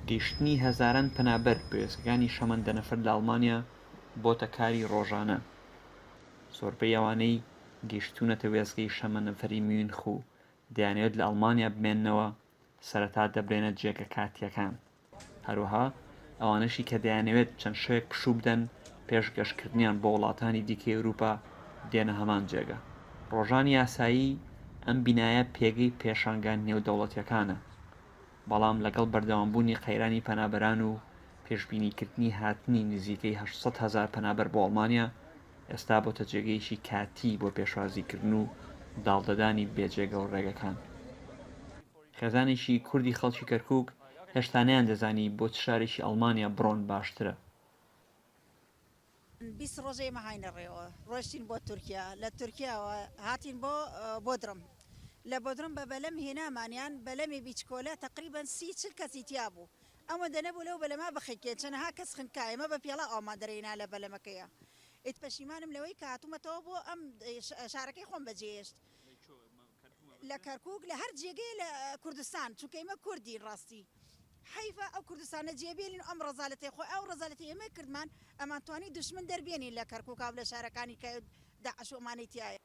گەیشتنی هەزاران پەنابەر بە وێستگەکانی شەمەندەنەفەر لە ئەڵمانیا بۆتە کاری ڕۆژانە. زۆربەی ئەوانەی گەیشتوونەتە وێستگەی شەمەنەفەری میونخ و دەیانەوێت لە ئەڵمانیا بمێننەوە، سەرەتا دەبرێنە جێگە کاتییەکان. هەروەها ئەوانەشی کە دەیانەوێت چەند شەوێک پشوو بدەن پێش گەشتکردنیان بۆ وڵاتانی دیکەی ئەوروپا دێنە هەمان جێگە. ڕۆژانی ئاسایی ئەم بینایە پێگەی پێشانگا نێودەوڵەتییەکانە، بەڵام لەگەڵ بەردەوامبوونی قەیرانی پەنابەران و پێشبینیکردنی هاتنی نزیکەی 800 هەزار پەنابەر بۆ ئەڵمانیا، ئێستا بۆتە جێگەیەکی کاتیی بۆ پێشوازیکردن و داڵدەدانی بێجێگە و ڕێگەکان. خێزانێکی کوردی خەڵکی کەرکووک هێشتا نەیاندەزانی بۆ چ شارێکی ئەڵمانیا بڕۆن باشترە. 20 ڕۆژە ئێمە هاینە ڕێوە ڕۆشتین بۆ تورکیا لە تورکیاوە هاتین بۆ بۆدرم لە بۆدرم بە بەلەم هێنامانیان بەلەمی بیچکۆلە تەقریبەن سی چل کەسی تیا بوو ئەوەندە نەبوو لەو بەلەما بخنکێن چەنەها کەس خنکا ئێمە بە پێڵاو ئاومان دەرێنا لە بەلەمەکەیا ئیت پەشیمانم لەوەی کە هاتوومەتەوە بۆ ئەم شارەکەی خۆم بەجێهێشت لە کەرکوک لە هەر جێگەیە لە کوردستان چونکە ئێمە کوردین ڕاستی حەیفە ئەو کوردستانە جێبێلین و ئەم ڕەزالەتەی خۆی ئەو ڕەزالەتی ئێمە کردمان ئەمانتوانی دوشمن دەربێنین لە کەرکوکا و لە شارەکانی کە داعش و ئەمانەی تیایە.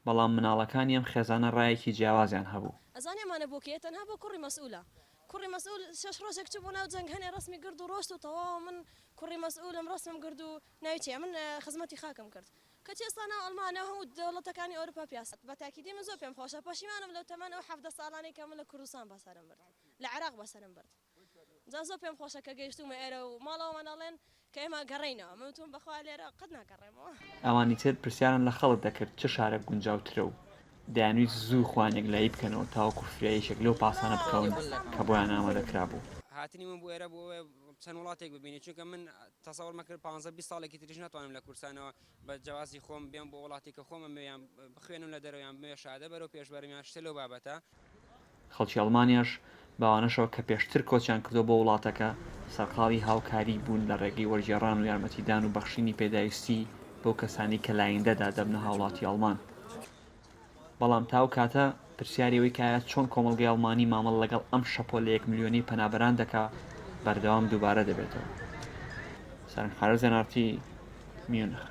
بەڵام مناڵەکانی ئەم خێزانە ڕایەکی جیاوازیان هەبوو. ئەزانی ئەمانە بۆ کێیە تەنها بۆ کوڕی مەسئولە کوڕی مەسئول شەش ڕۆژێک چوو بۆ ناو جەنگ هەنێ ڕەسمی گرد و ڕۆشت و تەواو من کوڕی مەسئولم ڕەسمم گرد و ناوی چیە من خزمەتی خاکم کرد کەچی ئێستا ناو ئەڵمانیا و هەموو دەوڵەتەکانی ئەوروپا پیاسە بە تاکیدی من زۆر پێم خۆشە پەشیمانم لەو تەمەن ئەو 17 ساڵانەی کە من لە کوردستان بەسەرم برد لە عێراق بەسەرم برد جا زۆر پێم خۆشە کە گەیشتوومە ئێرە و ماڵەوەمان ئەڵێن کە ئێمە گەڕێینەوە من وتم بەخوا لێرە قەت ناگەڕێمەوە. ئەوانی تر پرسیاران لە خەڵک دەکرد چ شارێک گونجاوترە و دەیانویست زوو خۆیان یەکلایی بکەنەوە تاوەکو فریای یەکێک لەو پاسانە بکەون کە بۆیان ئامادەکرابوو. هاتنی من بۆ ئێرە بۆ ئەوەیە چەند وڵاتێک ببینی چونکە من تەسەوڕمە کرد 15 20 ساڵێکی تریش ناتوانم لە کوردستانەوە بە جەوازی خۆم بێم بۆ وڵاتی کە خۆمە یان بخوێنم لە دەرەوە یان بمەوێ شادە بەرەو پێش بەرم یان شتێ لەو بابەتە. خەڵکی ئەڵمانیاش بەوانەشەوە کە پێشتر کۆچیان کردووە بۆ وڵاتەکە، سەرقاڵی هاوکاری بوون لە ڕێگەی وەرگێڕان و یارمەتیدان و بەخشینی پێداویستی بەو کەسانەی کە لایندەدا دەبنە هاوڵاتی ئەڵمان. بەڵام تا ئەو کاتە پرسیاری ئەوەی کە ئایا چۆن کۆمەڵگەی ئەڵمانی مامەڵە لەگەڵ ئەم شەپۆلە یەک ملیۆنەی پەنابەران دەکا، بەردەوام دووبارە دەبێتەوە. سارنگ حارس، ئێن ئاڕ تی، میونخ.